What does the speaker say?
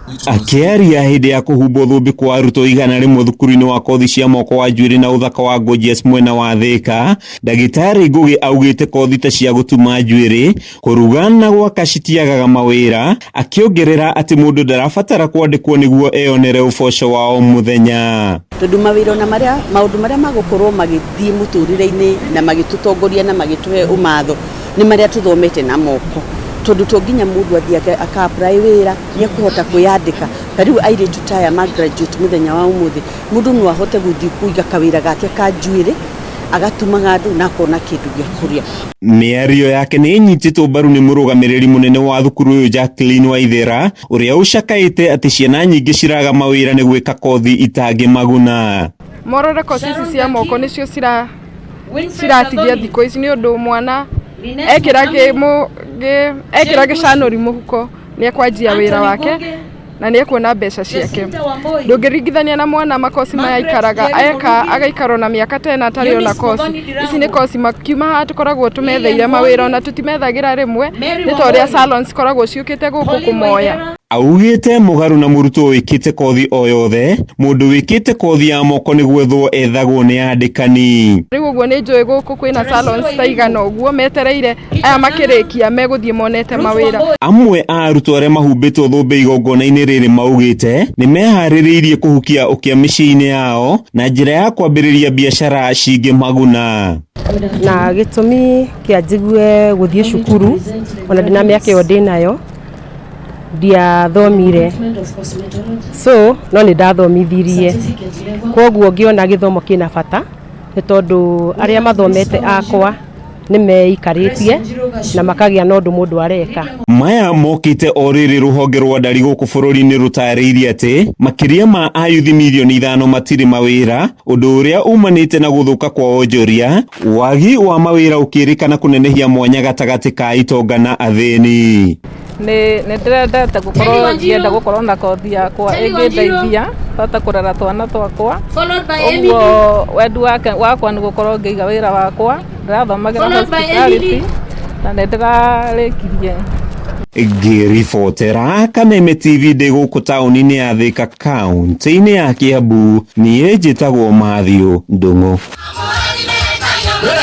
Akĩaria hĩndĩ ya kũhumbwo thũmbĩ kwa arutwo 100 thukuru-inĩ wa kothi cia moko wa njuĩrĩ na ũthaka wa Gorgeous mwena wa Thĩka, Ndagĩtarĩ Ngũgĩ augĩte kothi ta cia gũtuma njuĩrĩ, kũruga na gwaka citiagaga mawĩra, akĩongerera atĩ mũndũ ndarabatara kwandĩkwo nĩguo eyonere ũboco wa o mũthenya. Tondũ mawĩra ona marĩa maũndũ marĩa magũkorwo magĩthiĩ mũtũrĩre-inĩ na magĩtũtongoria na magĩtũhe ũmatho nĩ marĩa tũthomete na moko, tondũ to nginya mũndũ athiĩ aka apply wĩra, nĩ ekũhota kwĩyandĩka. Ta rĩu airĩtu ta aya ma graduate mũthenya wa ũmũthĩ, mũndũ no ahote gũthiĩ kũiga kawĩra gake ka njuĩrĩ, agatumaga andũ na akona kĩndũ gĩa kũrĩa. Mĩario yake nĩ ĩnyitĩtwo mbaru nĩ mũrũgamĩrĩri mũnene wa thukuru ũyũ Jacqueline Waithera, ũrĩa ũcakaĩte atĩ ciana nyingĩ ciraga mawĩra nĩ gwĩka kothi itangĩmaguna. Morore kothi ici cia moko nĩcio ciratigia thikũ ici, nĩ ũndũ mwana ekĩra ekĩra gĩcanũri mũhuko nĩ ekwanjia wĩra wake na nĩ ekuona mbeca ciake. Ndũngĩringithania na mwana makoci maya aikaraga eka agaikara ona mĩaka ta ĩna atarĩ ona koci. Ici nĩ koci makiuma haha tũkoragwo tũmetheire mawĩra, ona tũtimethagĩra rĩmwe, nĩ ta ũrĩa salons cikoragwo ciũkĩte gũkũ kũmoya. Augĩte mũgarũ na mũrutwo wĩkĩte kothi o yothe, mũndũ wĩkĩte kothi ya moko nĩ gwethwo ethagwo nĩ andĩkani. Rĩu ũguo nĩ njũĩ gũkũ kwĩna salons ta igana ũguo metereire aya makĩrĩkia megũthiĩ monete mawĩra. Amwe a arutwo arĩa mahumbĩtwo thũmbĩ igongona-inĩ rĩrĩ maugĩte nĩ meharĩrĩirie kũhukia ũkĩa mĩciĩ-inĩ yao na njĩra ya kwambĩrĩria biacara cingĩmaguna. Na gĩtũmi kĩa njigue gũthiĩ cukuru ona ndĩna mĩaka ĩyo ndĩnayo, ndiathomire, so no nĩ ndathomithirie, koguo ngĩona gĩthomo kĩna bata nĩ tondũ arĩa mathomete akwa nĩ meikarĩtie na makagĩa na ũndũ mũndũ areka. Maya mokĩte o rĩrĩ rũhonge rwa ndari gũkũ bũrũri-inĩ rũtarĩirie atĩ makĩria ma ayuthi mirioni 5 matirĩ mawĩra, ũndũ ũrĩa umanĩte na gũthũka kwa wonjoria, wagi wa mawĩra ũkĩrĩkana kũnenehia mwanya gatagatĩ ka itonga na athĩni. Nĩ ndĩrendete gũkorwo ngĩenda gũkorwo na kothi yakwa ĩngĩndeithia hote kũrera twana twakwa, ũguo wendi wakwa nĩ gũkorwo ngĩiga wĩra wakwa. Ndĩrathomagĩra hospitality na nĩ ndĩrarĩkirie. Ngĩribotera Kameme TV ndĩ gũkũ taũni-inĩ ya Thĩka, kaũntĩ-inĩ ya Kiambu, niĩ njĩtagwo Matthew Ndung'u.